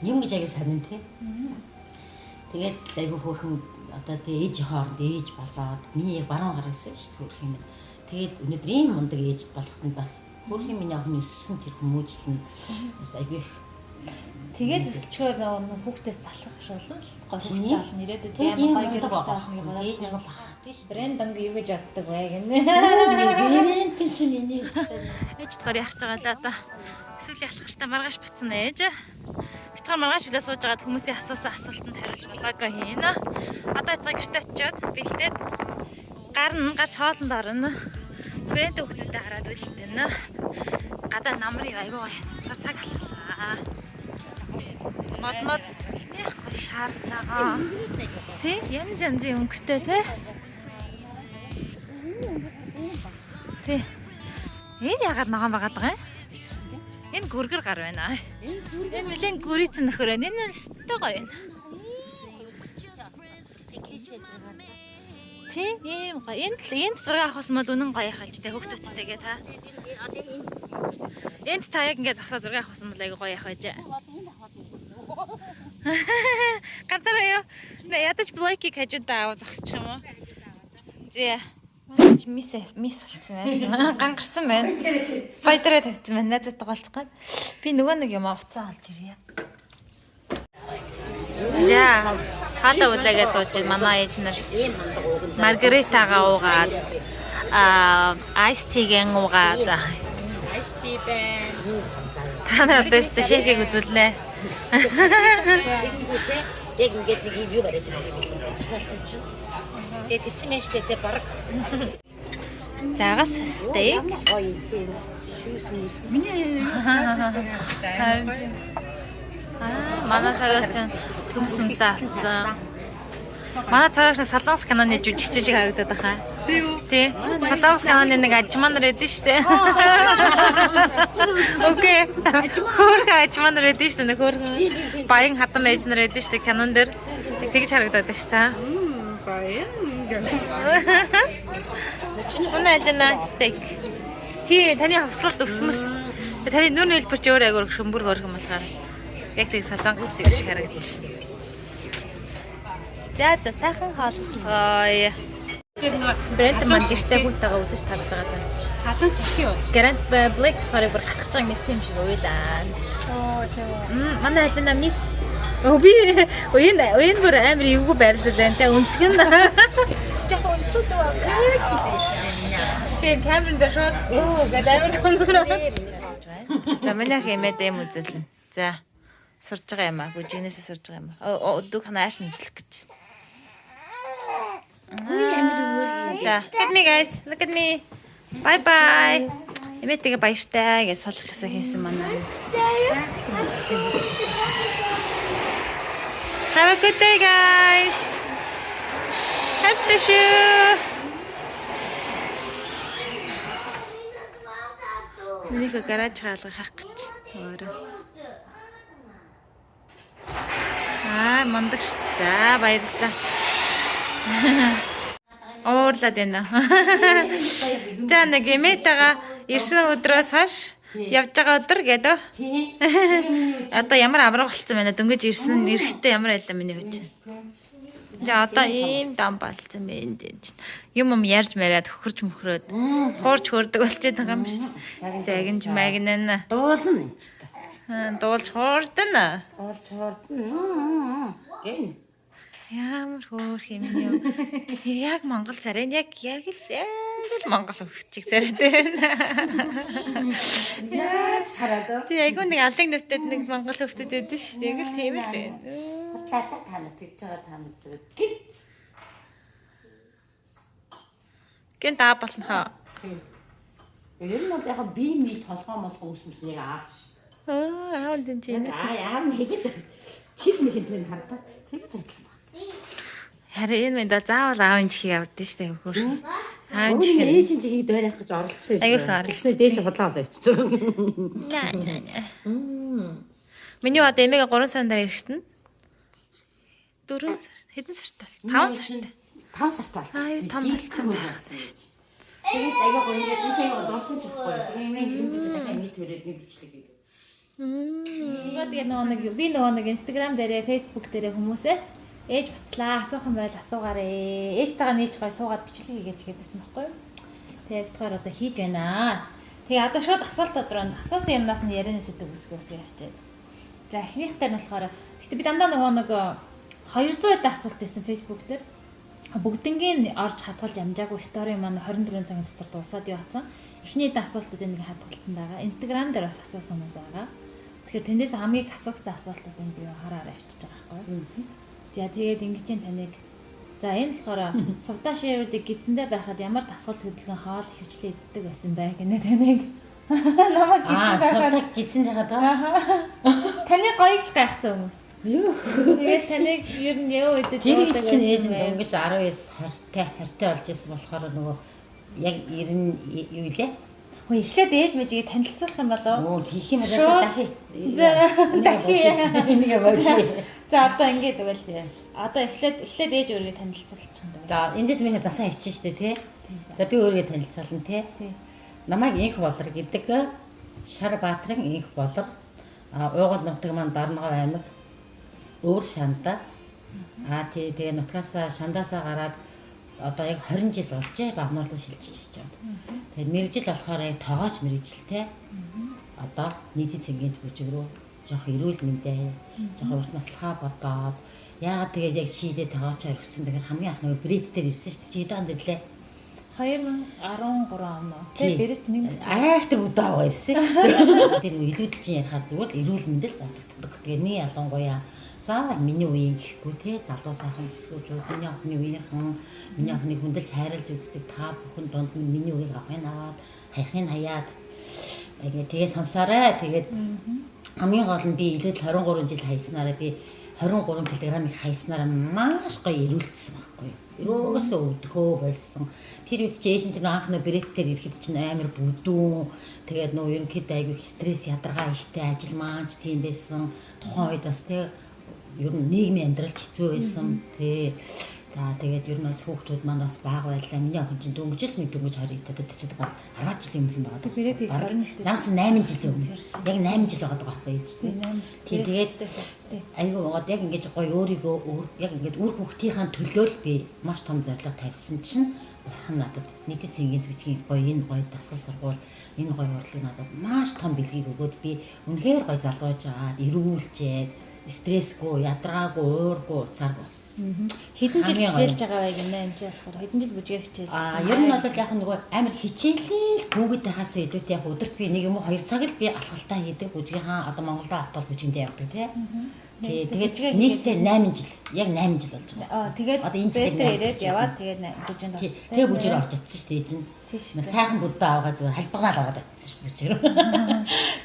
Юм гэж аяга сонин тий. Тэгээд л айгүй хөөрхөн одоо тий ээжийнхээ оронд ээж болоод миний яг баруун гар байсан шүү дээ хөөрхөн минь. Тэгээд өнөөдөр ийм мундаг ээж болоход нь бас хөөрхөн миний охин өссөн тэр хүмүүжил нь бас айгүй их. Тэгэл өсчгөр нөгөө хүүхдээс залхах шуулна л гой хүүхдтэй болно. Ирээдүйд Тэгээд амар ийм гоё мундаг гэр бүлтэй байгаа болно гэж ээж бодоод. нэг бахархдаг шүү дээ. Брэндон юу гэж боддог вэ гэнэ. Брэнд чи миний өстэй. Ээж болохоор яах гэж байгаа лээ одоо. Сүүлийн алхалтаа маргааш буцна ээж. Битгаар маргааш үлээ сууж байгаад хүмүүсийн асуусан асуултанд хариулж болоогүй хийнэ. Одоо ятгаа гэрте очиод бэлдээд гарна, гарч хоолнд орно. Брэнд хүүхдүүдэд хараад үлдэнэ. Гадаа намрыг айгүй гоё. Битгаар цаг алхлаа. Моднод их гоё шаардлагаа. Тий, янз янзын өнгөтэй тий. Тий. Энэ ягаад ногоон байгаад байгаа юм? Энэ гүргэр гар байна. Энэ нэлийн гүрийцэн нөхөр байна. Энэ өстой гоё байна. Тий, ийм гоё. Энд л энд зураг авах бол үнэн гоё хальж тэ хүүхдүүдтэйгээ та. Энд та яг ингээд зогсоо зураг авах бол айгүй гоё явах байжээ. Ганцаараа юу? Нэ ядаж Блэкийг хажуудаа аваа зогсчих юм уу? Зэ. Манай чи мис мис болцсон байна. Гангарсан байна. Гоё дээрээ тавьсан байна. Найзуудтай голцох гээд. Би нөгөө нэг юм уцаа олж ирье. За. Хаалаа үлээгээ сууж байна. Манай ээж нар Ийм мундаг ууган заа. маргаритагаа уугаад ice tea-ген уугаад Ice tea байна. та нар одоо өстө шейхийг үзүүлнэ. Тэгэнгүүтээ яг ингээд нэг юм юу бариад ирдэг юм билээ. Захиалсан чинь. Тэгээ тэр чинь байж тээ бараг. Загас стейк. Ямар гоё юм тийм. Шүүс мүс. Харин тийм. Аа, манай цагаач төмс өмсөө авцсан. Манай цагаач нь Солонгос киноны жүжигч шиг харагдаад байгаа. Би юу? Тий. Солонгос киноны нэг ажмаа нар өгдөн штэ. Окей. Хөөрхөн ажмаа нар өгдөн штэ. Нэг хөөрхөн баян хатан ээж нар өгдөн штэ кинон дээр. Тэгж харагдаад байна штэ. Баян. Үнэ алина стейк. Тий, таны хувслалт өсмөс. Таны нүр нөлбөр чи өөр айгуур шөмбөр хөөрхөн болохоор яг тэг солонгос юм шиг харагдчихсан. За за сайхан хооллоцгоё. Брэнд маань гэртээ хүүтэйгээ үзэж тарж байгаа зам чи. Халуун сахи юу? Грант Блэк битгаарыг бүр гарах гэж байгааг мэдсэн юм шиг уйлаа. Оо тийм үү. Манай алина мисс. Өө би энэ энэ бүр амар эвгүй байрлал байна те өнцг нь. Жохон өнцгөө зөв авлаа. Чи камерын дээр шууд өө гэж амар тоногроо. За миний ах эмээ дэм үзүүлнэ. За сурж байгаа юм аа. Бүжигнээсээ сурж байгаа юм аа. Өдөөг хана ааш нэтлэх гэж. Амар өөр юм. За, look at me guys. Look at me. Bye bye. Эмээтэйгээ баяртай гэж салах гэсэн хийсэн манай. Have a good day guys. Хайртай шүү. Минийхөө гараж хаалга хаах гэж өөрөө. Аа, мундаг ш. За, баярлалаа. Уурлаад байна. За нэг эмээтэйгээ ирсэн өдрөөс хойш явж байгаа өдөр гэдэг. Тий. Одоо ямар авраг болцсон байна. Дөнгөж ирсэн эрэхтэй ямар байлаа миний хүч. За одоо ийм дам болцсон байна гэж. Юм юм ярьж мариад хөхөрч мөхрөөд хуурч хөрдөг болчиход байгаа юм шүү. Загинж магнана. Дуулна энэ ч. Дуулж хуурдана. Дуулж хуурдна. Гэн. Ямар хөөх юм юм. Яг Монгол царай яг яг л яг л Монгол хөвчиг царайтай байна. Яаж хараад вэ? Тий айгүй нэг алын нүтэд нэг Монгол хөвчүүд байдаг шүү дээ. Яг л тийм л байна. Хутлаа та нар тэгж байгаа та нар зэрэг. Гэн. Гэн даа болно хаа. Ер нь бол яг би ми толгой молгоо ус мөс нэг аав. Аа аав энэ чинь. Аа аав нь хэвэл чиг нэг энэ хардаад тэгж адилхан байна. Харин энэ мэд заавал аавын чихийг авдсан шүү дээ хөхөр. Аавын Өөр чихийг. ээжийн чихийг дойрох гэж оролцсон юм. Аягүй их оролцсон. Тэгснэ дээш худлаа болоо явчихж байгаа. Наа наа наа. Миний одоо эмээгээ 3 сарын дараа ирэхтэн. 4 сар хэдэн сартай? 5 сартай. 5 сартай болсон. Аа том болсон байх шүү дээ. Тэгээд аягүй гоё ингээд энэ ч аягүй дурсан ч ихгүй. Тэгээд минь гинтэд дахиад нэг төрөөд нэг бичлэг хийлээ. Тэгээ нөгөө нэг би нөгөө нэг Instagram дээрээ, Facebook дээрээ хүмүүсээс ээж буцлаа, асуух юм байл асуугаарэ. Ээжтэйгээ нийлж гой суугаад бичлэг хийгээч гэдээсэн байхгүй юу? Тэгээ битгаар одоо хийж байна. Тэгээ одоо шууд асуулт руу асуусан юмнаас нь ярианы сэдв үсгээс явчихад. За эхнийх дээр нь болохоор гэхдээ би дандаа нөгөө нэг 200 эд асуулт байсан Facebook дээр. Бүгднгийн орж хадгалж амжаагүй стори маань 24 цагийн дотор дуусаад явцсан. Эхний эд асуултууд энийг хадгалсан байгаа. Instagram дээр бас асуусан хүмүүс байгаа. Тэгэхээр тэндээс хамгийн их асуугдсан асуултуудыг би хараар авчиж байгаа байхгүй юу? За тэгээд ингэж чинь таныг за энэ болохоор сувдаа шевердийг гидсэндээ байхад ямар дасгал хөдөлгөөн хоол ихэвчлэн иддэг байсан бэ гэнэ таныг. Намайг гидсэн байхад сувдаа гидсэн байхад таны гоёг л гайхсан хүмүүс. Юу. Тэгээд таныг ер нь юу идэж Тэр үед чинь ээж нь дөнгөж 19 20 20 болж исэн болохоор нөгөө яг 90 юу илээ? Хөө эхлээд ээж мэжигээ танилцуулах юм болов уу? Тийх юм бол дахи. За дахи. Энийг болио. За одоо ингэж өгөөл. Одоо эхлээд ээж өөрийгөө танилцуулчих юм даа. За эндээс минь засаа авчин штэ тий. За би өөрийгөө танилцуулна тий. Намайг Инх Болор гэдэг Шар Баатрын Инх Болор Уугуул нутаг маань Дорногов аймаг Өвөр Шанда. Аа тий тэгээ нутгаасаа Шандаасаа гараад одоо яг 20 жил болжээ Багмаар руу шилжиж чад. Тэгээд мэргэжил болохоор яг тоогооч мэргэжилтэй. Одоо нийтийн цэнгийн бүжиг рүү жоох эрүүл мэндэ, жоох урт наслахаа бодоод яагаад тэгээд яг шийдээ тоогоочоор өгсөн бэхээр хамгийн анх нөгөө брит дээр ирсэн шүү дээ. Чи хэдэн онд ирлээ? 2013 он уу? Тэр брит нэг айхтар бүдээ аваа ирсэн шүү дээ. Тэр нөгөө илүүдэл чинь ярихаар зүгээр л эрүүл мэндэл бодогддог. Тэгээд нэг ялангуяа заавал миний үеийн гэхгүй те залуу сайхан бүсгүүчүүд миний охины үеийнхэн миний охиныг хүндэлж хайрлаж үздэг та бүхэн дунд нь миний үеийг авахыг аваад хаяхыг хаяад ингээ тэгээ сонсоорой. Тэгээд хамгийн гол нь би илүүд 23 жил хайснараа би 23 кг-ыг хайснараа маш гоё эрүүлсэн байхгүй юу. Ерөөсөө өвдөхөө болсон. Тэр үед чи ээж нь тэр анх нөө брэт дээр ирэхэд чинь амар бүдүүн. Тэгээд нөө ерөнхийдөө айгүй их стресс ядаргаа ихтэй ажил маанч тийм байсан. Тухайн үед бас тэг ер нь нийгмийн амьдрал ч хэцүү байсан. Тий. За тэгээд ер нь бас хүүхдүүд маань бас бага байлаа. Миний охин чинь дөнгөжл нэг дөнгөж 20 идээд чи баг 10 жилийн өмнө юм байгаа. Брэт их 21-т. Замсан 8 жилийн өмнө. Яг 8 жил байгаа байхгүй ээж тий. Тий тэгээд айгүй гоод яг ингэж гоё өөрийгөө яг ингэж үр хүүхдийнхаа төлөө л би маш том зорилго тавьсан чинь бурхан надад нийтийн цэнгийн түвшийн гоё энэ гоё дасгал сургууль энэ гоё урлагийг надад маш том бэлгийг өгөөд би үнэхээр гоё залуужаад эрүүлжээд стрессгүй, ядаргаагүй, уургүй, уцааргүй болсон. Хэдэн жил хичээлж байгаа вэ гэнэ энэ ч болохоор хэдэн жил бүжгээр хичээлсэн. Аа, ер нь бол яг нөгөө амар хичээлэл гүгэд байхаасаа илүүтэй яг өдөрт би нэг юм уу 2 цаг л би алхалтаа хийдэг. Бүжгийнхаа одоо Монголдо автол бүжиндээ явдаг тий. Тий, тэгээд нийтдээ 8 жил, яг 8 жил болж байгаа. Аа, тэгээд одоо энэ жилээр ирээд яваад тэгээд бүжинд орсон. Тэгээ бүжгээр орж очсон шүү дээ чинь. Сайхан бүддээ авгаа зүгээр халбагнаа л аваад очсон шүү дээ бүжгээр.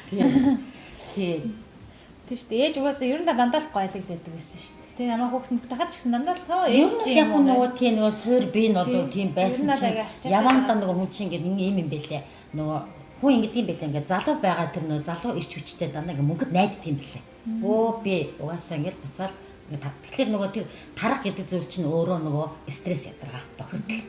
Тий. Тий. Тийм шүү дээ. Ээж угаасаа ер нь дандаа л гойлог л байдаг байсан шүү дээ. Тэгээ намайг хүүхд мөхтэй хаж гисэн дандаа л хоо ээж чинь яг нөгөө тийм нөгөө суур бий нь болов тийм байсан чинь явандаа нөгөө хүн чинь ингээд ийм юм бэлээ. Нөгөө хүн ингээд юм бэлээ. Ингээд залуу байгаа тэр нөгөө залуу ирч хүчтэй дандаа ингээд мөнгөд найддаг юм бэлээ. Өө би угаасаа ингээд буцаал ингээд тэгэхээр нөгөө тэр тарга гэдэг зүйл чинь өөрөө нөгөө стресс ядаргаа бохирдол.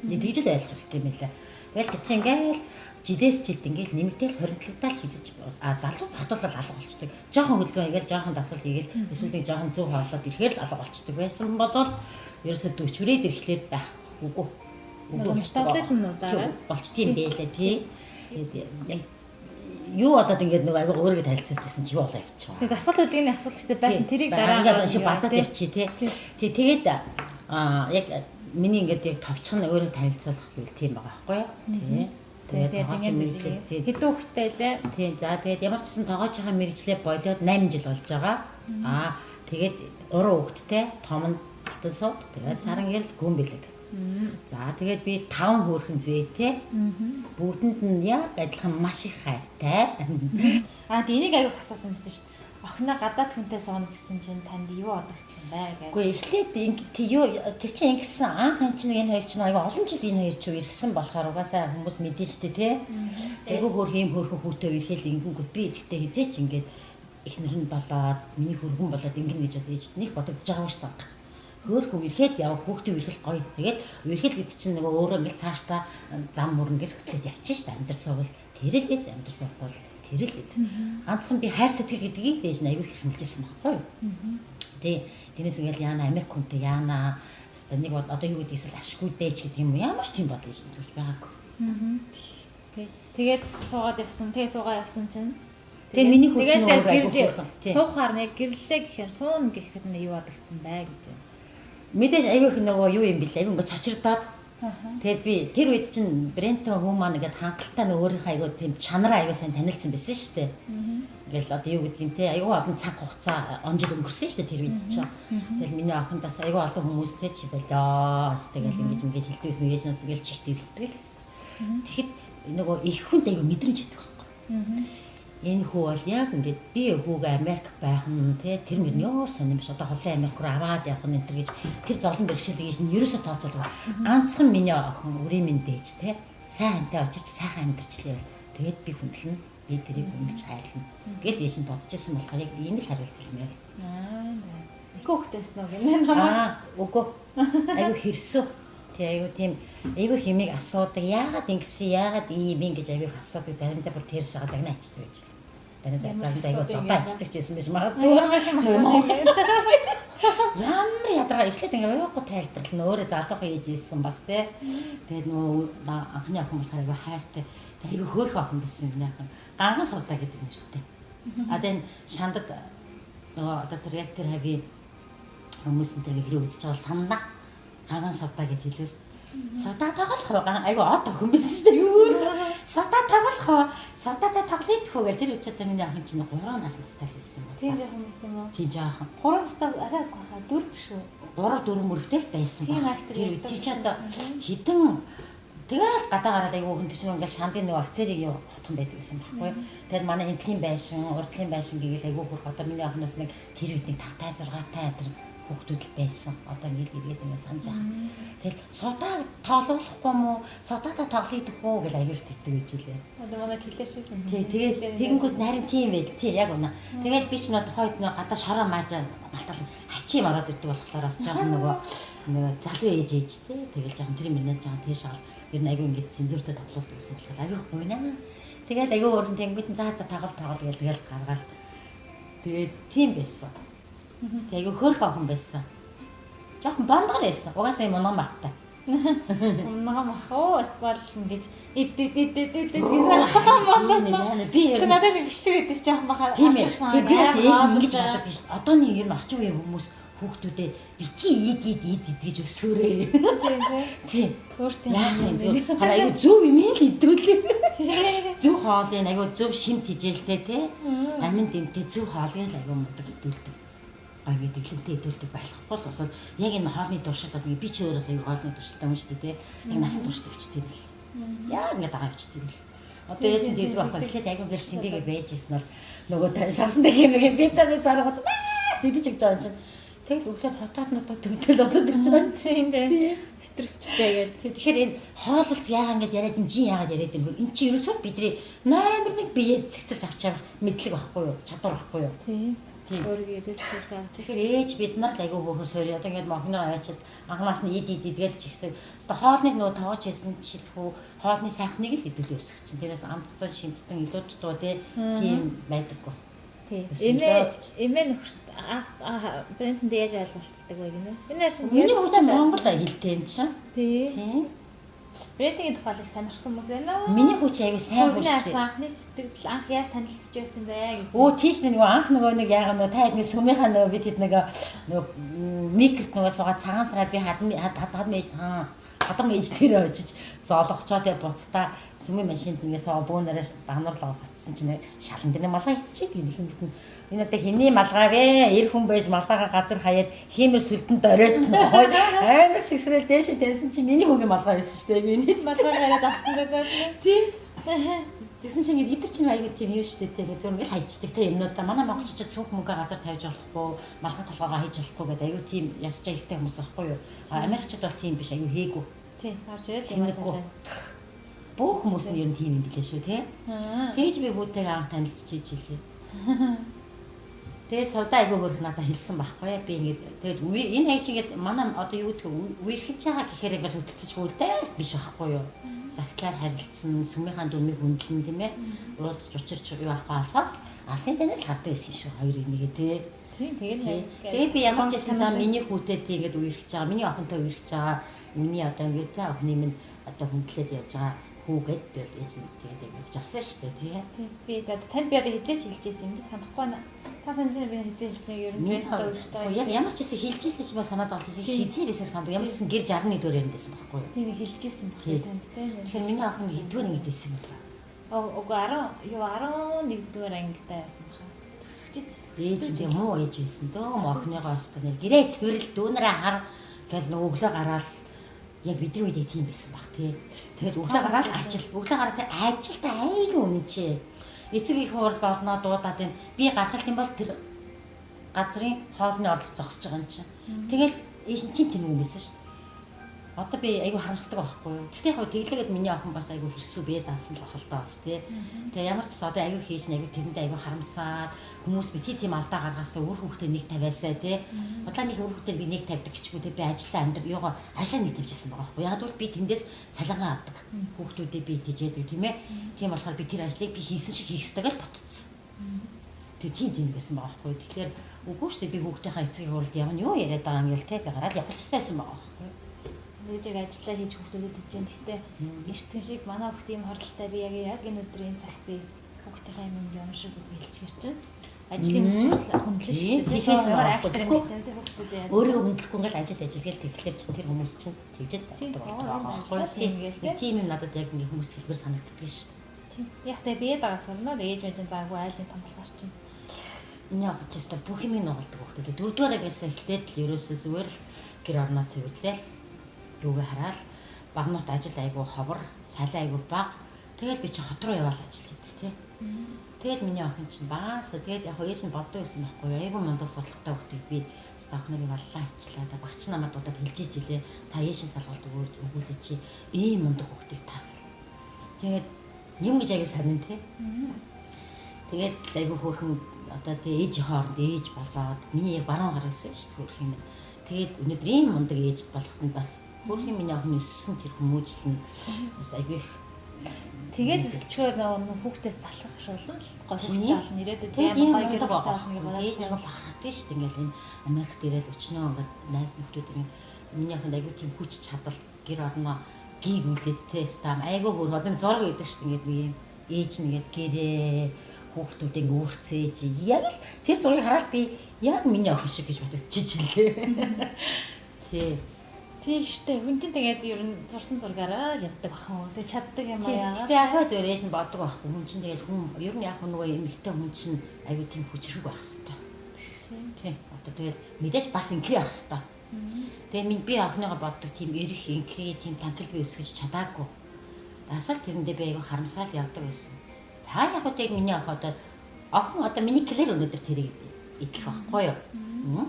Тэгж л ойлгох хэрэгтэй юм бэлээ. Тэгэл тэр чинь ингээд жилээс жилд ингээл нэмэгдээл хоригдлогдаал хийзэж а залуу багт бол алга болчдөг. Жохон хөдөлгөөн хийгээл жохон дасгал хийгээл эсвэл нэг жохон зөв хооллоод ирэхээр л алга болчдөг байсан болол ерөөсөө 40-ээд ирэхлээр байхгүй үгүй. Үгүй метаболизм нь удаараа болчдгийм бэлээ тий. Тэгээд яг юу болоод ингээд нөгөө аяга өөрийгөө танилцуулж ирсэн чи юу болоо явчих. Тэгээд дасгал хөдөлгөөний асуулт гэдэг байсан тэрийг дараа ингээд шиг базаад явчих тий. Тий тэгээд а яг миний ингээд яг товчхон өөрөө танилцуулах гэвэл тийм байгаа байхгүй юу? Тий. Тэгээд тоогоочийн мэргэжлээс тий хэдэн хүүхэдтэй лээ? Тий. За тэгээд ямар ч гэсэн тоогоочийнхаа мэргэжлээ болиод 8 жил болж байгаа. Аа тэгээд 3 хүүхэдтэй, том нь Алтан сувд, тэгээд саран гэрэл гүн бэлэг. За тэгээд би 5 хөөрхөн зээтэй. Бүгдэнд нь яг адилхан маш их хайртай. Аа энийг аяг асуусан байсан шүү дээ. Охиноо гадаад хүнтэй сууна гэсэн чинь танд юу одогдсон бэ гэдэг. Үгүй эхлээд юу тэр чинь ингэсэн анх эн чинь энэ хоёр чинь аюу олон жил энэ хоёр чинь ирсэн болохоор угаасаа хүмүүс мэдэн штэ тий. Айгу хөөх юм хөөрхөн хүүтэй ирэхэл ингэнгүүт би тэгтээ хизээч ингээд эхнэр нь болоод миний хөргөн болоод ингэнэ гэж бол ээжд нэг бодогдож байгаа юм шүү дээ. Хөөрхөн ирэхэд яв хүүхдээ үерхэл гоё. Тэгээд үерхэл гэдэг чинь нөгөө өөрөө ингээл цаашдаа зам мөр ингээл хөтлөд явчих штэ. Амьдрал суувал тэрэл гэж амьдрал суухгүй бол Тэр л биз. Ганцхан би хайр сэтгэл гэдгийг дээж нь аягүй хэрхэмлжсэн байхгүй юу? Тэ тэрнээс ингээл яана Америк хүнтэй яана хэвээ нэг одоо юу гэдэг эсвэл ашгүй дээч гэдэг юм уу ямар ч тийм бодол ээж нь төрж байгаагүй. Тий. Тэгээд суугаад явсан. Тэгээ суугаа явсан чинь. Тэгээ миний хүү чинь өөрөө аягүй хөөрхөн. Суухаар нэг гэрлээ гэхээр суuna гэхэд нь юу бодогдсон бай гэж. Мэдээж аягүй их нөгөө юу юм бэлээ. Аягүй ингээ цочирдоод. Тэгээд би тэр үед чинь Брентон хүн маань ингээд хангалттай нөгөө өөрийнхөө аягүй тийм чанараа аягүй сайн танилцсан байсан шүү дээ. Ингээл одоо юу гэдгийг те аягүй олон цаг хугацаа он жил өнгөрсөн шүү дээ тэр үед чинь. Тэгэл миний охиндаас аягүй олон хүмүүс те чи болоо. Тэгэл ингэж ингэж хэлдэг гэсэн ээж нас ингээл чихт илсдэг л гэсэн. Тэгэхэд нөгөө их хүнд аягүй мэдрэмж өгдөг байхгүй. Энэ хүү бол яг ингээд би хүүгээ Америк байх нь те тэр мөр нь өөр сонирм биш. Одоо холын Америк руу аваад явах нь энэ төр гэж тэр зовлон бэрхшээлийг нь ерөөсөө тооцоолгүй. Ганцхан миний охин үрийн минь дээж те сайн хамтаа очиж сайхан амьдарчлаа. Тэгээд би хүндлэнэ. Би тэрийг үнэлж хайрлана. Гэл ээж нь бодож исэн болохоор яг ийм л хариулт хэлмээр. Аа. Их хөөхтэйсэн үү гэнэ намайг? Аа, үгүй. Айгүй хэрсүү. Тий айгүй тийм айгүй хэмийг асуудаг. Яагаад ингэсэн, яагаад ийм юм гэж айгүй асуудаг. Заримдаа бүр тэр шага загнаа ачдаг гэж л. Танай заримдаа айгүй зодоо ачдаг ч байсан биш магадгүй. Ямар юм асуудаг. Ямар ядаргаа эхлээд ингээ уйггүй тайлбарлана. Өөрөө залуухан ээж ийсэн бас тий. Тэгээд нөгөө анхны охин болохоор айгүй хайртай. Тэг айгүй хөөрхөн охин байсан юм яахан. Ганган сувдаа гэдэг юм шүү дээ. А энэ шандад нөгөө одоо тэр яг тэр хагийн хүмүүс энэ тэр хэрэг үзэж байгаа санана. Ганган сувдаа гэд хэлвэл сувдаа тоглох уу? Айгүй од охин байсан шүү дээ. Юу вэ? Сувдаа тоглох уу? Сувдаатай тоглоё гэх үү? Тэр үчи одоо миний охин чинь 3 нас настай л байсан юм. Тийм жоохон байсан юм уу? Тийм жоохон. 3 настай арай үгүй хаа 4 биш үү? 3 4 мөрөвтэй л байсан баг. Тэр тэр чи одоо хідэн тэгэл гадаа гараад айгүй хүн тэр чинь ингээл шандын нэг офицерыг юу хотхон байдаг гэсэн байхгүй. Тэгэл манай энтлийн байшин, урдлын байшин гэгээл айгүй хөрх одоо миний охиноос нэг тэр үед нэг 5 тай 6 тай тэр хүүхдүүд л байсан. Одоо ингээл эргээд ингээ санаж байгаа. Тэгэл сувдаа тоолуулахгүй мó? Сувдаатаа тоглоё гэх үү гэж аягүй тэгдэг гэж илээ. Одоо манай клэр шиг юм. Тий, тэгээд тэгэнгүүт харин тийм байл. Тий, яг үнэ. Тэгэл би ч нөө тухайд нөө гадаа шороо маажаа малтал хачим ороод ирдэг болохоор бас жоохон нөгөө залуу ээж ээж тий. Тэгэл жоохон тэр мөрнөө жоохон тийш шал ер нь аягүй ингээд цензуртэй тоглуулдаг гэсэн болохоор аягүй гуйнаа. Тэгэл аягүй өөрөн тэнгүүд нь заа тоглол тоглол гэл тэгэл гаргаал. Тэгээд тийм байсан. Тэг айгүй хөөрхөн охин байсан. Жохон бондгор байсан. Угаасаа юм унган махтай. Унган мах уу? Эсвэл ингэж эд эд эд эд эд гэсэн бондоос. Би ер нь надад нэг бичлэг өгдөө жохон баха. Тийм ээ. Тэг би бас ээж нь ингэж боддог биш. Одооны ер нь орчин үеийн хүмүүс хүүхдүүдээ бити ид ид ид ид гэж өсгөөрэй. Тийм. Өөрсдийн яах юм зөв. Хараа айгүй зөв юм л идүүлээ. Зөв хоолыг айгүй зөв шим тижээлтэй те. Амин дэмтэй зөв хоолыг л айгүй мундаг идүүлдэг. Гай гэдэг дэглэмтэй идүүлдэг болохгүй л бол яг энэ хоолны туршил бол би чи өөрөөс аягүй хоолны туршилтай юм шүү дээ тий. Яг насан турш тавьчихдээ бил. Яг ингэ дагаа авчихдээ бил. Одоо ээж нь тэгдэг байхгүй. Тэгэхээр айгүй гэр шингээгээ байж исэн бол нөгөө шарсан дэх юм нэг пицца би заргууд идэж өгч байгаа юм чинь. Тэгэл өглөөд хотоод нотоо төвдөл босоод ирж байгаа юм чинь тий. Хэтрэлчтэй гээд. Тэгэхээр энэ хоололт яагаад ингэж яриад энэ чинь яагаад яриад юм бэ? Энэ чинь ерөөсөө бидний номер 1 биеэ цэгцэлж авч явах мэдлэг байхгүй юу? Чадвар байхгүй юу? Тий. Өөрийгөө ирүүлэх. Тэгэхээр ээж бид нар л айгүй хөөрхөн суурь. Одоо ингээд мохноо аваачаад анханаас нь ид ид идгээл ч ихсэн. Хэвээ хоолны нөгөө тоогооч хийсэн шилхүү хоолны сайхныг л хэдүүлээ өсгөцсөн. Тэрээс амттан шимттэн илүү дутуу тийм байдаггүй. Тий. Эмээ нөхөрт брэндэнд яаж ойлголцдог вэ гинэ? Энэ миний хүү чинь монгол хэлтэй юм чинь. Тий. Брендингийн тухай их сонирхсан хүмүүс байна уу? Миний хүү чи аягүй сайн хүн шүү дээ. Анхны сэтгэл анх яаж танилцж байсан бэ гэж. Өө тийш нөгөө анх нөгөө нэг яага нөгөө та хэдний сүмийнхаа нөгөө бид хэд нөгөө микрт нөгөө суугаад цагаан сараар би хадам ээж дээр очиж зоологчоо тэгээ буцахтаа сүмийн машинд нэгээ суугаа бөөнөрөө багнуурлаа буцсан чинь шалан дээр малгай итчихэд гэх юм битэн. Энэ одоо хэний малгай вэ? Эр хүн байж малгайгаа газар хаяад хиймэр сүлдэн дөрөөт нөө амар сэгсрэл дээшээ тавьсан чинь миний хүүгийн малгай байсан шүү дээ. Миний малгай гараад авсан гэдэг чинь. Тийм. Тэгсэн чинь ингээд эдэр чинь аягүй тийм юу шүү дээ. Тэгээд зөв ингээд хайчдаг те юмнуудаа. Манай монголчууд цүнх мөнгө газар тавьж болохгүй, малгай толгоогоо хийж болохгүй гэдэг аягүй тийм ясч аялтай хүмүүс аахгүй юу. А Америкчууд бол тийм биш аягүй хээгүй. Тийм, орж ирэл юм байна. Бүх хүмүүс нь ер нь тийм юм билээ шүү те. Тэгж би хүүтэйгээ анх танилцчихэж илээ. Тэгээ сувдаа айгүй хөрх надад хэлсэн байхгүй яа. Би ингээд тэгээд энэ хаяг чи ингээд манай одоо юу гэдэг үерхэж байгаа гэхээр ингээд хөтөлцөж хүүлдэ биш байхгүй юу. Загтлаар харилцсан, сүмийнхаа дүмийг хүндлэн тийм ээ. Уулзч учирч юу авахгүй алсаас алсын зайнаас л хардаг байсан юм шиг хоёрыг нэгэ тий. Тийм тэгээд Тэгээд би ямар ч байсан заа миний хүүтэй тий ингээд үерхэж байгаа, миний охинтой үерхэж байгаа, миний одоо ингээд тий охины минь одоо хүндлээд явж байгаа хүүгээд би бол ээж нь тэгээд ингэж авсан шүү дээ тий. Тийм би одоо танд би одоо хизээч хэлжсэн юм санахгүй байна. Та санаж байна би хизээ хэлснийг ер нь би одоо үерхэж байгаа. Яг ямар ч байсан хэлжсэн ч ба санаад байгаа тийм хизээ байсан санд ямар ч байсан гэр 61 дүүр ярианд байсан байхгүй юу? Тийм хэлжсэн Тий. танд тийм. Тэгэхээр миний охин хэддүгээр ангид байсан юм бол? Үгүй 10 юу 11 дугаар ангидаа яасан баха. Төгсөж байсан. Ээж нь тийм муу ээж байсан дөө охиныгоо өстө нэр гэрээ цэвэрлэл дүүнэрээ хар гэл нөгөө өглөө гараал яг бидний үед тийм байсан баг тий. Тэгэл өглөө гараал ажил өглөө гараад тий ажилдаа айгүй үнэн чи. Эцэг их хурд болноо дуудаад энэ би гарах юм бол тэр газрын хоолны орлого зогсож байгаа юм чинь. Тэгэл ээж нь тийм тийм юм байсан шүү дээ. Одоо би айгүй харамсдаг байхгүй юу. Гэхдээ яг тэглээгээд миний охин бас айгүй хэрсүү бие даасан л ах л даа бас тий. Тэгээ ямар ч гэсэн одоо айгүй хийж нь айгүй тэрэндээ айгүй харамсаад хүмүүс би тий тийм алдаа гаргаасаа үр хүүхдээ нэг тавиасаа тий. Удлаа нэг үр хүүхдээ би нэг тавьдаг гэчгүй тий би ажиллаа амьдр юугаа ажиллаа нэг тавьчихсан байгаа байхгүй. Яг бол би тэндээс цалингаа авдаг. Хүүхдүүдээ би тэжээдэг тийм ээ. Тийм болохоор би тэр ажлыг би хийсэн шиг хийх ёстой гэж ботцсон. Тэгээ тийм тийм байсан байгаа байхгүй. Тэгэхээр үгүй шүү дээ би хүүхдийнхаа эцгийн хуралд ямар юу яриад байгаа юм гээл тий би гараад явах ёстой байсан байгаа байхгүй. Ээж яг ажиллаа хийж хүүхдүүдэд хийж. Гэхдээ эртхэн шиг манай хүүхд ийм хордлолтой би яг энэ өдрийн цагт би хүүхдийнхаа юм юм шиг үгүй хэлчихэр чинь ажлын мэс хүндлэн шүү дээ. Тийхээс айхтар юм шүү дээ хүүхдүүдээ. Өөрийгөө хүндлэхгүй ингээл ажил ажил гээл тэгэхээр чинь тэр хүмүүс чинь тэгжэл боддог байгаа байхгүй. Тийм гээл тийм. Тийм юм надад яг ингээ хүмүүс хэлбэр санагддаг шүү дээ. Тийм. Яг тэ бие дагаа сурна. Ээж мэж заагүй айлын том болохоор чинь. Миний охин ч гэсэн бүх юмыг нугалдаг хүүхдүүд. Дөрөвдүгээр ангиас эхлээд л ерөөсөө зүгээр л гэр орноо цэвэрлээл дүүгээ хараал багнуурт ажил айгүй ховор, цалин айгүй бага. Тэгэл би чи хот руу яваал ажил хийдэг тий. Тэгэл миний охин чинь багаасаа тэгэл яг ээж нь боддог байсан байхгүй юу. Айгүй мундаг сурлагатай хүүхдийг би охиныг валлаа хичлаа. Та багч намайг дуудаад хэлж ижлээ. Та ээшийн салгалт өгүүлээ чи ийм мундаг хүүхдийг та гэл. Тэгээд юм гэж айгүй сонин тий. Тэгээд айгүй хөөрхөн одоо тэгээ ээжийнхээ хооронд ээж болоод миний яг баруун гар байсан шүү дээ хөөрхөн юм. Тэгээд өнөөдөр ийм мундаг ээж болоход нь бас хөөрхөн миний охин өссөн тэр хүмүүжил нь бас айгүй их. Тэгэл өсчгөр нөгөө хүүхдээс залхах шулан л гол хүүхдээ олно ирээдүйд амар гоё гэр бүлтэй болно гэж бодож яг л бахархдаг шүү дээ. Ингээл энэ Америкт ирээл өчнөө ингээл найз нөхдүүд ингээ миний охинд айгүй тийм хүч чадал гэр орноо гийгүүлээд те стам айгүй хөр одоо зураг өгдөг шүү дээ. Ингээд нэг юм ээж нь ингээд гэрээ хүүхдүүдийг өөрцээж яг л тэр зургийг хараад би яг миний охин шиг гэж бодогдчихжээ. Тий. Тийм штэ. Хүн чинь тэгээд ер нь зурсан зургаараа л явдаг бахан. Тэгээд чаддаг юм аа яагаад. Гэтэ яг хаа зөв ээж нь боддог байхгүй. Хүн чинь тэгээд хүн ер нь яг нөгөө эмэгтэй хүн чинь аюу тийм хүчрэх байх хэвээр. Тийм. Одоо тэгээд мэдээж бас инкри байх хэвээр. Тэгээд минь би охиныгоо боддог тийм эрх инкри тийм танхил би өсгөж чадаагүй. Бас л тэрэндээ би аюу харамсаал явдаг байсан. Та яг үгүй миний охин одоо охин одоо миний клэр өнөөдөр тэрийг идэх байхгүй юу?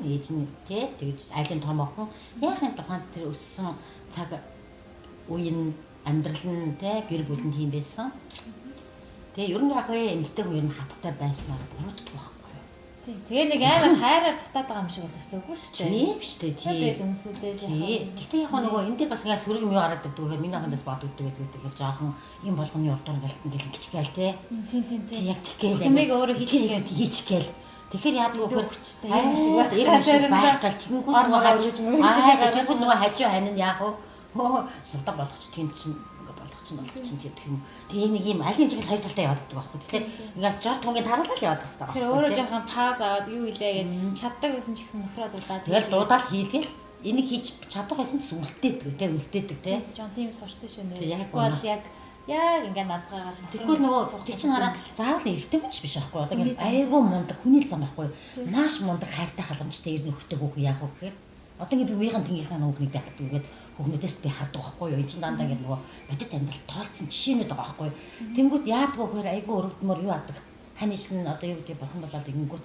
Ээж нь тий тэгж айлын том охин яахын тухайд тэр өссөн цаг үе нь амьдрал нь тий гэр бүл нь тийм байсан. Тэгээ ер нь яг вэ эмэгтэй хүн ер нь хаттай байснаар бурууддаг байхгүй юу? Тий. Тэгээ нэг амар хайраар дутаад байгаа юм шиг бол өсөөгүй шүү дээ. Тийм шүү дээ. Тий. Тэгэл өмсүүлээл яг. Гэхдээ яг нөгөө энэ дээр бас ингээ сөрөг юм юу гараад ирдэг вэхээр миний охиндаас бодогддог байлгүй тэгэхээр жоохон юм болгоны урдуур ингээл ингэч гээл тий. Тийм тийм тийм. Яг тэггээл. Хэмээг өөрөө хийчих хийчих гээл. Тэгэхээр яадаг вэ гэхээр хүчтэй юм шиг байх юм шиг байх гал тэгэнгүүт нөгөө хажуу нөгөө хажуу хань нь яах вэ? Хөө сундаг болгоч тийм чинь ингээ болгоч чинь болгоч чинь гэдэг юм. Тэгээ нэг юм аль хэмжээнд хоёр талтай яваад байдаг байхгүй. Тэгэхээр ингээл жор түнгийн таруулаад яваад хэвээр байхгүй. Тэр өөрөө жоохон пауз аваад юу илээ гэд чаддаг байсан ч гэсэн нөхрөө дуудаад. Тэгэл дуудаал хийлгээл энийг хийж чадах байсан ч үлдээдэг тий үлдээдэг тий. Жон тийм сурсан шүү нэ. Тэгэхгүй бол яг ингээ назгаагаад тэгвэл нөгөө тэр чинь хараа заавал эрэгтэй хүн ч биш байхгүй. Одоо ингээл айгүй мундаг хүний л зам байхгүй. Маш мундаг хайртай халамжтай ер нь нөхөртэй хүүхэн яах вэ гэхээр одоо ингээ би үеийн тэнгийнхаа хүүхнийг би хардаг ингээд хүүхнүүдээс би хардаг байхгүй юу. Энд чинь дандаа ингээд нөгөө бодит амьдрал тоолцсон жишээнүүд байгаа байхгүй юу. Тэнгүүд яадгүй гэхээр айгүй өрөвдмөр юу адаг. Хань ижил нь одоо юу гэдэг бурхан болоод ингэнгүүт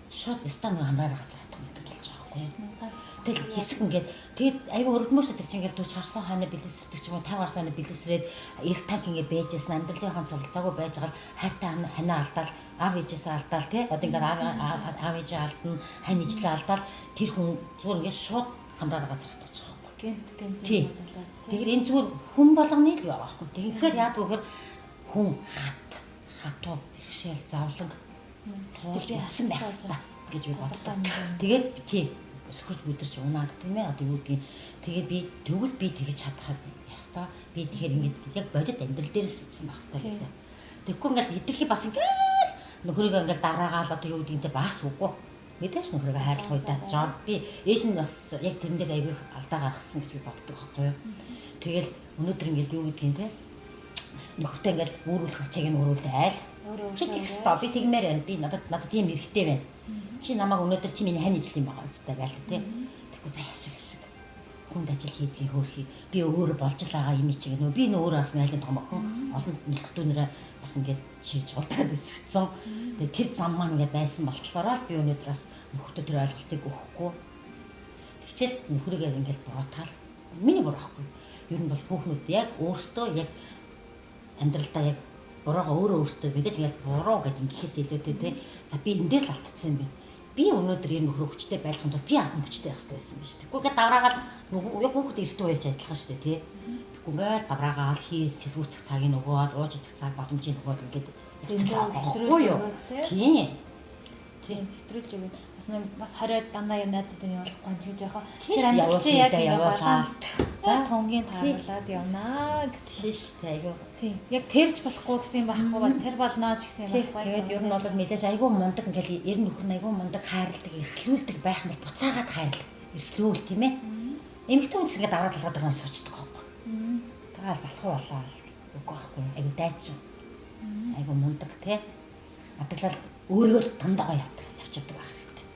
шууд стан хамраараа газар хатах гэдэг болж байгаа байхгүй юу. Тэгэл хэсэг ингээд тэгээд айгүй өрөвдмөр шүү тэр чинь ингээд дүүч харсан хойно бэлэсэрдэг ч юм уу 50 гарсан хойно бэлэсрээд их танк ингээд бэжсэн амьдралынхаа суралцаагүй байж байгаа л хайртай ханаа алдаал аав ээжээсээ алдаал тий одоо ингээд аав ээжээ алдна хань ижлээ алдаал тэр хүн зүгээр ингээд шууд хамраараа газар хатчих байгаа байхгүй. Гэнт гэнт юм болоод. Тэгэхээр энэ зүгээр хүн болгоны л байгаа байхгүй. Тэгэхээр яадаг вэ гэхээр хүн хатуу бэрхшээл зовлон сэтгэлийн хасан байх хэрэгтэй гэж би боддог. Тэгээд тийм сөхөрч бүдэрч унаад тийм одоо юу гэдгийг тэгээд би тэгвэл би тэгж чадхад ёстой. Би тэгэхээр ингэж яг бодит амьдрал дээрээс үтсэн байх хэрэгтэй гэлээ. Тэгэхгүй ингээл хитрхи бас ингээл нөхрийгөө ингээл дараагаал одоо юу гэдгийг те бас үгүй. Мэдээж нөхрийгөө хайрлах үедээ жор би ээж нь бас яг тэрэн дээр айгүй алдаа гаргасан гэж би боддог байхгүй юу. Тэгэл өнөөдөр ингээл юу гэдгийг те нөхөртөө ингээл өөрүүлэх ачааг нь өөрүүлээл. Чи тэгэх ёстой. Би тэгмээр байна. Би надад тийм хэрэгтэй байна. Чи намайг өнөөдөр чи миний хань ижил юм байгаа үстэй гээл те. Тэгэхгүй за яшиг шиг. Хүнд ажил хийдгийг хөөрхий. Би өөрөө болж л байгаа юм чи гэнэ. Би нөө өөрөө бас айлын том охин олон нэлхтүүнэрээ бас ингээд чийж ултраад өсгцэн. Тэгээ тэр зам маань ингээд байсан болохоор л би өнөөдөр бас нөхөртөө тэр ойлголтыг өгөхгүй. Тэгчээл нөхрийгээ ингээд буруутгаал. Миний буруу байхгүй. Ер нь бол хүүхнүүд яг өөрсдөө яг амьдралдаа яг буруугаа өөрөө өөрсдөө мэдээж ингээд буруу гэдэг ингэхээс илүүтэй те. За би энэ дээр л алдсан юм байна. Би өнөөдөр энэ нөхрөө хүчтэй байх юм бол би адна хүчтэй байх хэрэгтэй байсан биш. Тэгэхгүй ингээд давраагаал яг хүүхэд эрэгтэй хоёрч адилхан шүү дээ тий. Тэгэхгүй ингээд давраагаал хийс сэлгүүцэх цагийг нөгөөл ууж идэх цаг боломжийг нөгөөл ингээд хэвчээ юу. Тийм. Тийм хэтрүүлж өгöd. Бас нэг бас 20-од дандаа юм найзууд юм явуулахгүй юм чи яхаа. Тэр амьдрал чи яг ингэ баланс. За тунгийн тааруулаад явнаа гэсэн. Тийм шүү дээ айгүй. Тийм. Яг тэрж болохгүй гэсэн юм байхгүй ба тэр болно ч гэсэн юм байхгүй. Тэгээд ер нь бол мэдээж айгүй мундаг ингээл ер нь нөхөр нь айгүй мундаг хайрладаг, эрхлүүлдэг байх юм бол буцаагаад хайрлаг. Эрхлүүл тийм ээ. Эмэгтэй хүн гэсэн ингээд давраад толгой дээр суучихдаг байхгүй. Тагаал залхуу болоо үгүй байхгүй. Айгүй дайчин. Айгүй мундаг тий. Адаглал өөрийгөө л дандаа гоё явдаг явчихдаг байх хэрэгтэй.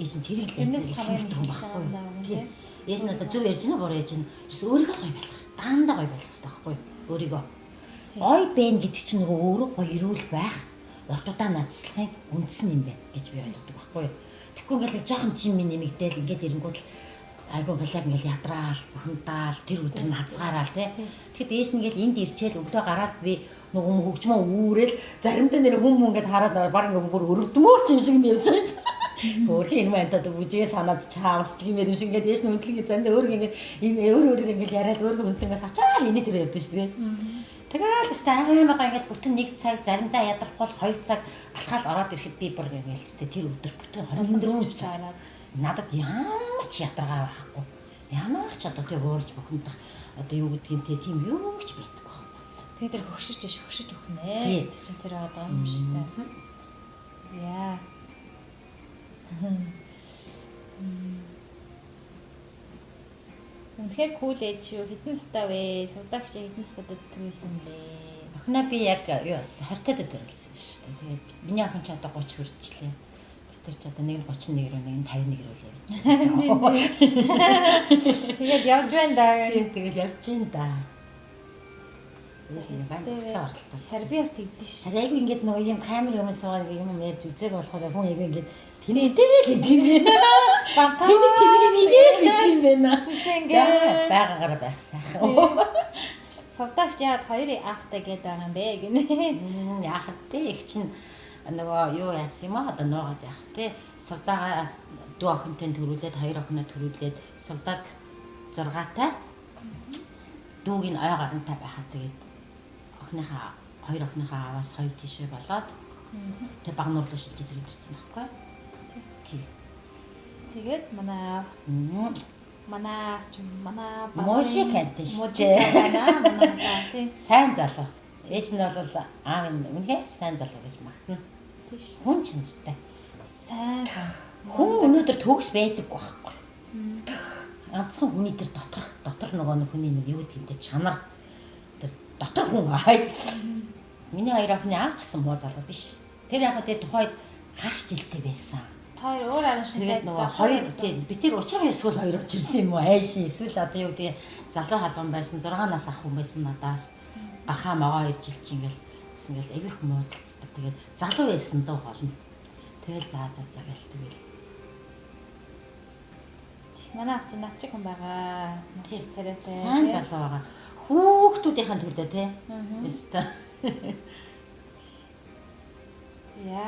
Ээж нь тэрийг л Тэрнээс л хамгийн хүн байхгүй. Тийм. Ээж нь одоо зөв ярьж гинэ буруу ярьж гинэ. Ерөөс өөрийгөө л гоё байх хэрэгтэй. Дандаа гоё байх хэрэгтэй байхгүй өөрийгөө. Гоё байна гэдэг чинь нөгөө өөрөө гоё эрүүл байх, урт удаан надслахын үндс нь юм байна гэж би ойлгодог байхгүй. Тэгэхгүй ингээл жоохон жим минь нэмэгдээл ингээд ирэнгүүт л айгүй ингээл яг ингээл ядраал, бухимдаал, тэр өдөр нь хазгаараал тий. Тэгэхэд ээж нь ингээл энд ирчээл өглөө гараад би нөгөө хөгжмөө үүрэл заримдаа нэр хүн мөн ингээд хараад баг ингээд бүр өрөвдмөр ч юм шиг юм явж байгаа юм чи. Хөөрхийн энэ мантад бүжгээ санаад чаавс ч юм юм шиг ингээд ээж нь хөндлөнгийн заримдаа өөр ингээд энэ өөр өөр ингээд яриад өөр хөндлөнгөөс ачаал энэ тэр явдсан шүү дээ. Тэгэл өстэй амар гоо ингээд бүтэн 1 цаг заримдаа ядрахгүй бол 2 цаг алхаал ороод ирэхэд би бүр ингээд л тэр өдөр бүтэн 24 цаг надад ямар ч ядаргаа байхгүй. Ямар ч одоо тэг уурж бухимдах одоо юу гэдгийг те тийм юу ч байдаггүй байхгүй. Тэгээ тэр хөгшиж биш хөгшиж өгнө. Тэр чинь тэр байгаа юм шүү дээ. За. Үнэхээр кул ээж юу хэдэн настай вэ? Судагч хэдэн настай дэтгүйсэн бэ? Охиноо би яг юу 20 тад төрөлсөн шүү дээ. Тэгээд миний охин ч одоо 30 хүрчлээ. Тэр ч одоо нэг нь 31 рүү нэг нь 51 рүү л явж байна. Тэгэл явж байна да. Тийм тэгэл явж байна да. Ээж нь баярсан оролтоо. Харин би бас тэгдэж ш. Харин айгүй ингээд нөгөө юм камер юм суугаад юм ярьж үзээг болохоор хүн айгүй ингээд тэнэгтэй л гэдэг юм. Бантаа Тэнэг тэнэг нэгээл гэдэг юм байна. Сүмсээ ингээд байгаагаараа байх сайхан. Сувдагч яагаад хоёрын автай гээд байгаа юм бэ гинэ. Яах вэ? Их чинь нөгөө юу яасан юм аа одоо нуугаад яах вэ? Сувдаагаа дүү охинтой төрүүлээд хоёр охиноо төрүүлээд сувдаг 6-тай дүүг нь ой гарантай байхад тэгээд охиныхаа хоёр охиныхаа аваас хоёр тийшээ болоод тэг баг нуурлуу шилжиж төрүүлсэн байхгүй. Тий. Тэгээд манай аав манай аав ч манай Мужик амт шүү Мужик байна манай аав тий. Сайн залуу. Ээж нь бол аав нь үнэхээр сайн залуу гэж магтана. Тийш. Хүн чанартай. Сайн хүн. Хүн өнөөдөр төгс байдаггүй байхгүй. Ганцхан хүний тэр дотор нөгөө нэг хүний нэг юу гэдэг юм те чанар тэр дотор хүн аа. Миний хоёр охины аав ч гэсэн муу залуу биш. Тэр яг тэ тухайд харш жилтэй байсан. Та хоёр өөр аран шинтэй Тэгээд нөгөө хоёр тий би тэр учир эсвэл хоёр учирсан юм уу айшин эсвэл одоо юу гэдэг залуу халуун байсан 6 нас ах хүн байсан надаас гахаа могоо 2 жил чи ингээл бас ингээл айгүй их муудалцдаг. Тэгээд залуу байсан даа гол нь. Тэгэл за за за гээл тэгэл. Манай аав чи над чиг хүн байгаа. Над чиг царайтай. Сайн залуу байгаа. Хүүхдүүдийнхэн төлөө тий. Өстө. За.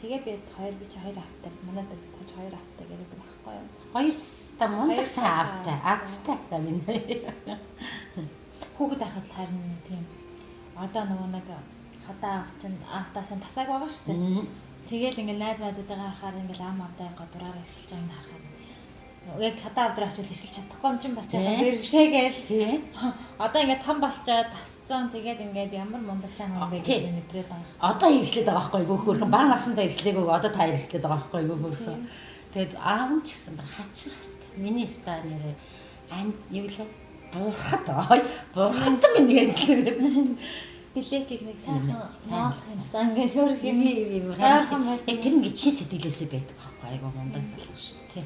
Тэгээ би хоёр би чи хоёр автай. Манай дүү би хоёр автай гэдэг байхгүй. байхгүй юу? Хоёр ста мундаг Хоёр сайн сайн аавтай, азтай та минь. Хүүхэд байхад л харин тийм. Одоо нөгөө нэг хадаа аав чинь аавтаас нь тасааг байгаа шүү дээ. Тэгээл ингээ найз найзуудыгаа харахаар ингээл ам авдаа гадураар эрхэлж байгааг нь харахаар яг хадаа авдраа очил эрхэлж чадахгүй юм чинь бас жоохон бэрвшээ гээл. Тий. Одоо ингээ там болчоод тасцсан, тэгээд ингээд ямар мундаг сайн хүн бэ Тий. гэдэг мэдрээд байгаа. Одоо эрхлээд байгаа байхгүй юу хөөрхөн, бага насандаа эрхлээгөө одоо та эрхлээд байгаа байхгүй юу хөөрхөн. Тэгээд аав нь ч гэсэн бар хачин харт. Миний ста нэрээ ан юу лээ? Буурхат ой, буурхат минь гэдэг. Билекийг нэг сайхан Сайн, ноолох юмсан гэж хөөрх юм. Юм Ойрхон байсан. Яг тэр ингээ чин сэтгэлээсээ байдаг байхгүй айгу мундаг залуу шүү дээ. Тий.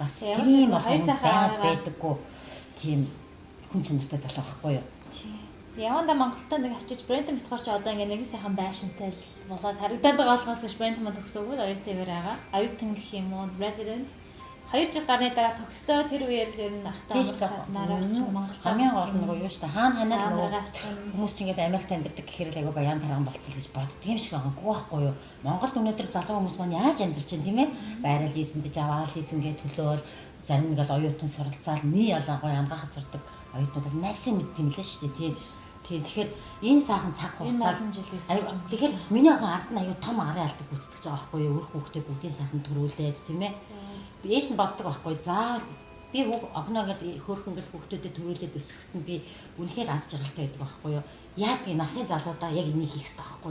Бас Ямар тэр ч юм байсан бол хоёр сайхан байгаад аваараа. байдаггүй тийм хүн чанартай залуу байхгүй юу? Тий. Яванда Монголтой нэг авчиж Брентон битгаар чи одоо ингээ нэгэн сайхан байшинтай л болоод харагдаад байгаа болохоос ш Брентон мань төгсөөгүй л оюутан ивэр байгаа. Оюутан гэх юм уу, resident. 2 жил гарны дараа төгслөө, тэр үеэр л ер нь ахтай Тийм шүү дээ. саднаар очин Монголд Хамгийн гол нь нөгөө юу шүү дээ. Хаана ханиад нөгөө нөгөө хүмүүс чинь ингээд Америкт амьдардаг гэхээр л айгу баян тарган болцол гэж боддөг юм шиг байгаа. Үгүй байхгүй юу? Монголд өнөөдөр залуу хүмүүс маань яаж амьдарч чинь тийм ээ? Байрал лизиндэж аваад лизингээ төлөөл зарим нэг л оюутан суралцаал нэг ялангуяа ангаахад сурдаг оюутнууд бол найсаа мэд юм лээ шүү дээ. Тийм. Тийм. Тэгэхээр энэ сайхан цаг Энэ хугацааг олон жилээс аюу тэгэхээр миний охин ард нь аюу том арын алдаг гүйцэтгэж байгаа байхгүй юу? Үр хүүхдээ бүгдийн сайхан төрүүлээд тийм ээ. Би ээж нь боддог байхгүй заавал би хүүх охиноо ингээл хөөрхөн ингээл хүүхдүүдэд төрүүлээд өсгөхт нь би үнэхээр аз жаргалтай байдаг байхгүй юу? Яг энэ насны залуудаа яг энийг хийх хэрэгтэй байхгүй юу?